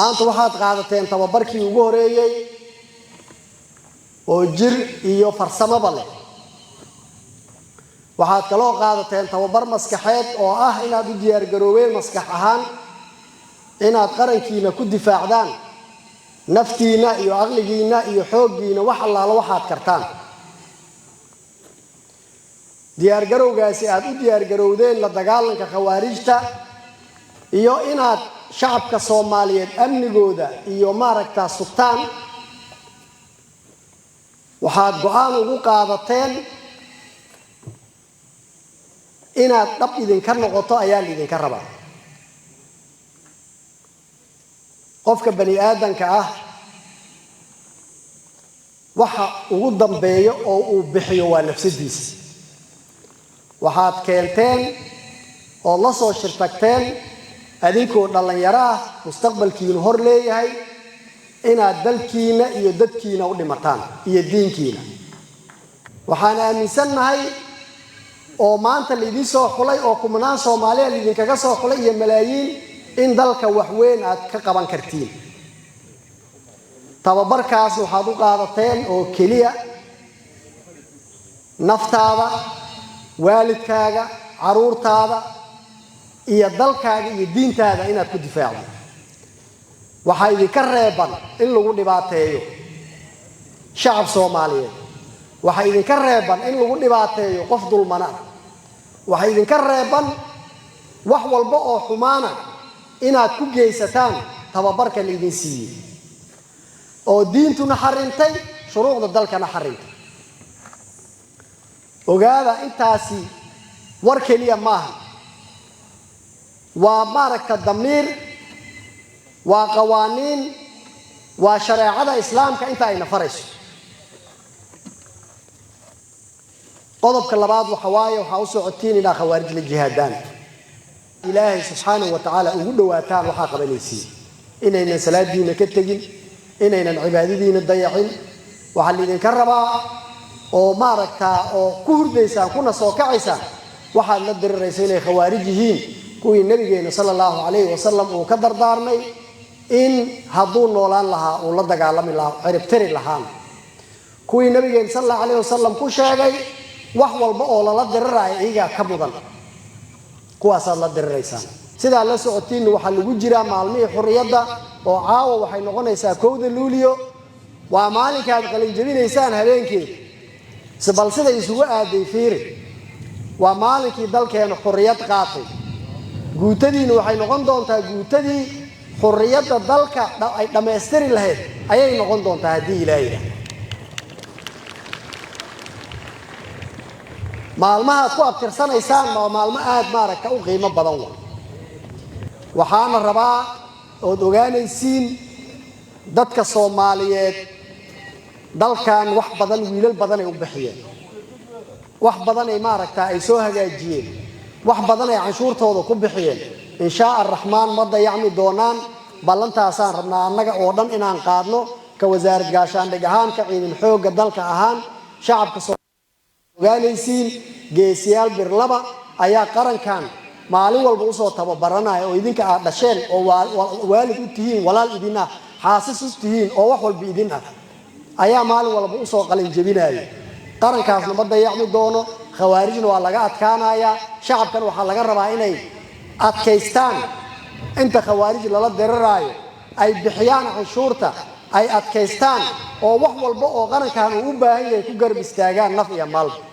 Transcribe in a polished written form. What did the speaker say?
Maanta waxaad qaadateen tababarkii ugu horeeyey oo jir iyo farsamaba leh. Waxaad kaloo qaadateen tababar maskaxeed oo ah inaad u diyaargaroobeen maskax ahaan inaad qarankiina ku difaacdaan naftiina iyo aqligiina iyo xooggiina, wax allaalo waxaad kartaan. Diyaargarowgaasi aada u diyaargarowdeen la dagaalanka khawaarijta iyo inaad shacabka Soomaaliyeed amnigooda iyo maaragtaa sugtaan, waxaad go-aan ugu qaadateen inaad dhab idinka noqoto ayaa laidinka rabaa. Qofka bani aadanka ah waxa ugu dambeeya oo uu bixiyo waa nafsadiisa. Waxaad keenteen ood la soo shirtagteen adinkoo dhallinyaro ah, mustaqbalkiinu hor leeyahay, inaad dalkiina iyo dadkiina u dhimataan iyo diinkiina. Waxaan aaminsannahay oo maanta laidin soo xulay oo kumnaan Soomaaliya laidinkaga soo xulay iyo malaayiin in dalka waxweyn aad ka qaban kartiin. Tababarkaas waxaad u qaadateen oo keliya naftaada, waalidkaaga, caruurtaada iyo dalkaaga iyo diintaada inaad ku difaacdo. Waxaa idinka reeban in lagu dhibaateeyo shacab Soomaaliyeed. Waxaa idinka reeban in lagu dhibaateeyo qof dulmana. Waxaa idinka reeban wax walba oo xumaana inaad ku geysataan tababarka laidin siiyey oo diintuna xarintay, shuruucda dalkana xarintay. Ogaada, intaasi war keliya maaha, waa maaragta damiir, waa qawaaniin, waa shareecada Islaamka inta ayna farayso. Qodobka labaad waxa waaye, waxaa u socotiin inaa khawaarij la jihaadaan, Ilaahay subxaanahu wa tacaala ugu dhawaataan. Waxaa qabanaysiin inaynan salaadiina ka tegin, inaynan cibaadadiina dayacin. Waxaa laidinka rabaa oo maaragtaa oo ku hurdaysaan kuna soo kacaysaan waxaad la diriraysa inay khawaarij yihiin, kuwii nabigeena sala allahu calayhi wasalam uu ka dardaarmay in hadduu noolaan lahaa uu la dagaalami lahaa, ciribtiri lahaan, kuwii nabigeena sala allahu calayhi wasalam ku sheegay wax walba oo lala diriraayo iyagaa ka mudan. Kuwaasaad la diriraysaan. Sidaa la socotiinna, waxaa lagu jiraa maalmihii xurriyadda oo caawa waxay noqonaysaa 1da Luuliyo, waa maalinkaad qalinjabinaysaan habeenkeeda. Bal siday isugu aaday fiiri, waa maalinkii dalkeenu xurriyad qaatay. Guutadiina waxay noqon doontaa guutadii xurriyadda dalka ay dhammaystiri lahayd ayay noqon doontaa haddii Ilaah yidhaah. Maalmahaad ku abtirsanaysaan waa maalmo aada maaragta u qiimo badan. Wa waxaana rabaa ood ogaanaysiin dadka Soomaaliyeed dalkan wax badan, wiilal badanay u bixiyeen, wax badanay maaragta ay soo hagaajiyeen, wax badan ay canshuurtooda ku bixiyeen. In shaa Araxmaan ma dayacmi doonaan. Ballantaasaan rabnaa annaga oo dhan inaan qaadno, ka wasaarad gaashaandhig ahaan, ka ciidan xoogga dalka ahaan. Shacabka ogaanaysiin geesiyaal birlaba ayaa qarankan maalin walba usoo tababaranaya oo idinka aad dhasheen oo waalid u tihiin, walaal idin ah, xaasis u tihiin oo wax walba idin ah ayaa maalin walba usoo qalin jebinaya. Qarankaasna ma dayacmi doono, khawaarijna waa laga adkaanayaa. Shacabkan waxaa laga rabaa inay adkaystaan inta khawaarij lala diriraayo, ay bixiyaan canshuurta, ay adkaystaan oo wax walba oo qarankan uu u baahan yahay ku garab istaagaan naf iyo maalba.